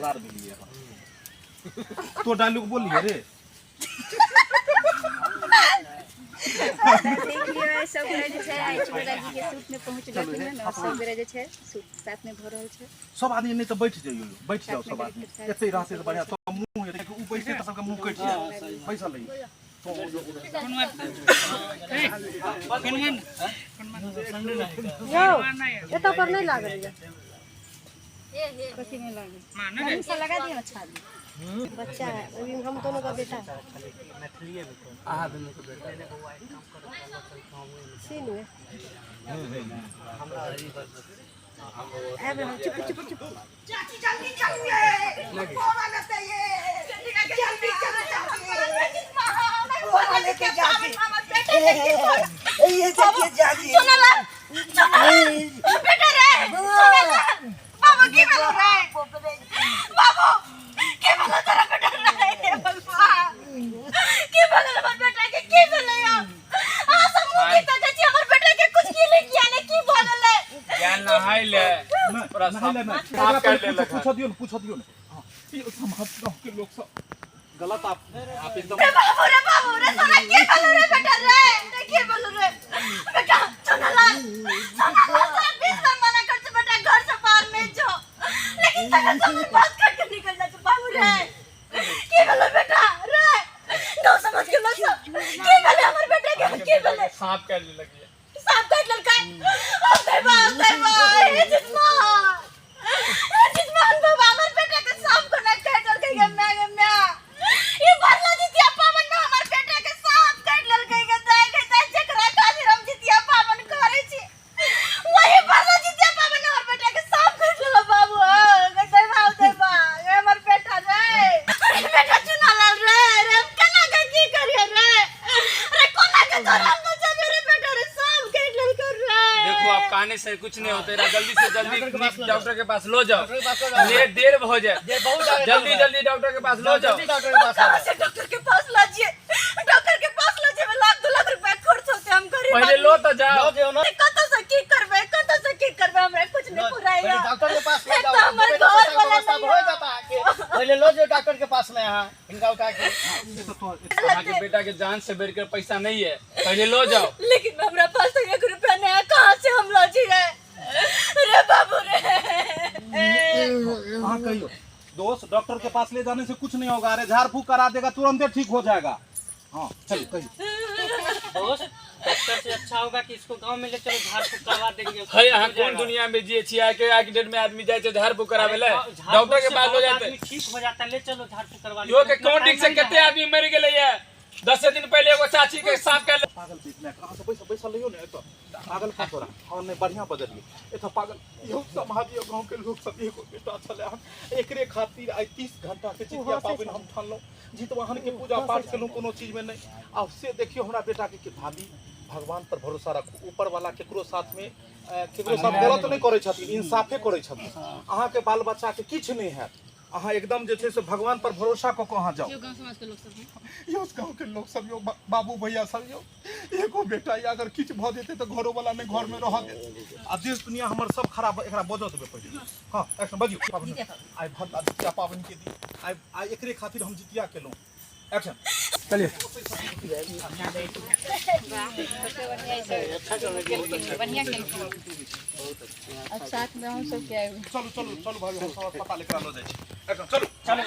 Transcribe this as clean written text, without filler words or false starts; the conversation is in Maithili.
सरदार भेलियै अहाँ। तो डायलॉग बोलिए रे। देख लियौ, सब गोरे जे छै आइ चुनरा जी के शूट में पहुंच गेलखिन हन और सब गोरे जे छै शूट साथ में भऽ रहल छै। सब आदमी नहि तऽ बैठ जइयौ, बैठ जाउ सब आदमी। एते रहतै तऽ बढ़िआँ, सब मुँह हेतै, ओ बैसतै तऽ सबके मुँह कटि जायत। बैसल रहियौ। यौ, एतऽ पर नहि लागल यऽ। कथी नहि लागल? से लगा दियौ। अच्छा आदमी बच्चा है अभी, हम दोनों का बेटा है। सीन में आबि रहल। चुप चुप चुप। चाची, जल्दी चलू ये, बोरा लेते ये, जल्दी चलो चाची, बोरा लेके जाके ये देखिए जागी। सोनालाल, सोनालाल बेटा रे, सोनालाल बाबू, की भेलो रे बाबू? की भेलो तोरा बेटा रे? भगवान, की भेलो हमर बेटा के? की भेलै? अहाँ सब मुँह की तकै छी? हमर बेटा के कुछ की नहीं किया ने, की भऽ गेलै? गेल नहाय ले। पूरा साफ नहीं, साफ कर लेलक। पूछ दियौ ने, पूछ दियौ ने। हाँ, ई समाज गाँव के लोग सब गलत, आप एकदम रे बाबू रे, बाबू रे, सोना, की भेलो रे बेटा रे? रे, की भेलो रे बेटा? सोनालाल, सोनालाल, तोरा 20 बार मना कर छी बेटा, घर से बाहर नहीं जो, लेकिन तकर सब बात करके निकल जा। बाबू रे, की भेलो बेटा रे? गाँव समाज के लोग सब, की भेलै हमर बेटा के? की भेलै? सांप काटि लेलक ये। सांप काटि लेलकै? ओ देवा, देवा, हे जितमान, हे जितमान बाबा, हमर बेटा के सांप कोना काटि लेलकै गे माय, गे माय? ई भरला जितिया पाबनि में हमर बेटा के सांप काटि लेलकै गे दाय, गे दाय। जेकरा खातिर हम जितिया पाबनि करै छी, वही भरला जितिया पाबनि हमर बेटा के सांप काटि लेलक बाबू। गे देवा, देवा, गे हमर बेटा रे, अरे बेटा चुनालाल रे, रे हम केना के की करिए रे? अरे कोना के तोरा हम बचाबे रे बेटा रे? सांप काटि लेलकै रे। देखो, आप कहने से कुछ नहीं होते रहा। जल्दी से जल्दी डॉक्टर के पास लो जाओ, लेट देर हो जाए। जल्दी जल्दी डॉक्टर के पास लो जाओ। कहाँ से डॉक्टर के पास लाजिए? डॉक्टर के पास लाजिए में लाख 2 लाख रुपया खर्च होते, हम गरीब पहले आदमी। लो तो जाओ। कतौ से की करबै? कतौ से की करबै? हमरा कुछ नहीं पुराइया। डॉक्टर के पास ले एक जाओ। तो हमर देबै तऽ घर पैसा के वाला व्यवस्था नहीं हो है। जाता है कि पहले लो जाओ डॉक्टर के पास में यहाँ इनका उठा के। अहाँ के बेटा के जान से बढ़कर पैसा नहीं है, पहले लो जाओ। लेकिन हमरा पास तो 1 रुपया नहीं है, कहाँ से हम लाजी रे? रे बाबू रे। हाँ, कहियो दोस्त, डॉक्टर के पास ले जाने से कुछ नहीं होगा। अरे झाड़ फूक करा देगा, तुरंत ठीक हो जाएगा। हाँ, चलिए, कहिए। दोस्त, डॉक्टर से अच्छा होगा कि इसको गांव में ले चलो, झाड़ फूक करवा देंगे। है अहाँ कोन दुनिया में जिए छी? आइ के आइ के डेट में आदमी जाइ छै झाड़ फूक कराबै ले? डॉक्टर के पास लो जाते। आदमी ठीक हो जाता है, ले चलो झाड़ फूक करवा। यो के कोन डिक से कते आदमी मरि गेलै ये? 10 दिन पहले एगो चाची के सांप काटि पागल पीस में कहाँ से पैसा पैसा लियो ने एतऽ पागल कहाँ तोरा? हाँ, नहीं, बढ़िया बजलिए एतऽ पागल। यौ समाज, यौ गाँव के लोग सब, एगो बेटा छलै हन, एकरे खातिर आइ 30 घंटा के जितिया पाबनि हम ठानलहुँ, जितवाहन के पूजा पाठ केलहुँ, कोनो चीज में नहि। आब से देखियौ हमरा बेटा के। भाभी, भगवान पर भरोसा रखू, ऊपर वाला केकरो साथ में केकरो साथ गलत नहि करै छथिन, इंसाफे करै छथिन। अहाँके बाल बच्चा के किछु नहि हैत। अहाँ एकदम जे छै से भगवान पर भरोसा कऽ कऽ अहाँ जाउ। यौ गाँव समाज के लोक सब हैं। यौ गाँव के लोग सब, यौ बाबू भैया सब, यौ एगो बेटा यऽ, अगर किछु भऽ जेतै तऽ घरो वाला नहि घर में रहऽ देत आ देश दुनिया हमर सब खराब। एकरा बजऽ देबै पहिले। हाँ, एक्शन, बजियौ। पाबनि आइ भरला जितिया पाबनि के दिन आइ, आइ एकरे खातिर हम जितिया केलहुँ। एक्शन, चलिए। बढ़िया केलखिन अब साथ में हम सब के आबि। चलू चलू चलू भाभी, हम सब अस्पताल एकरा लऽ जाइ छी। एक्शन, चलू चलू।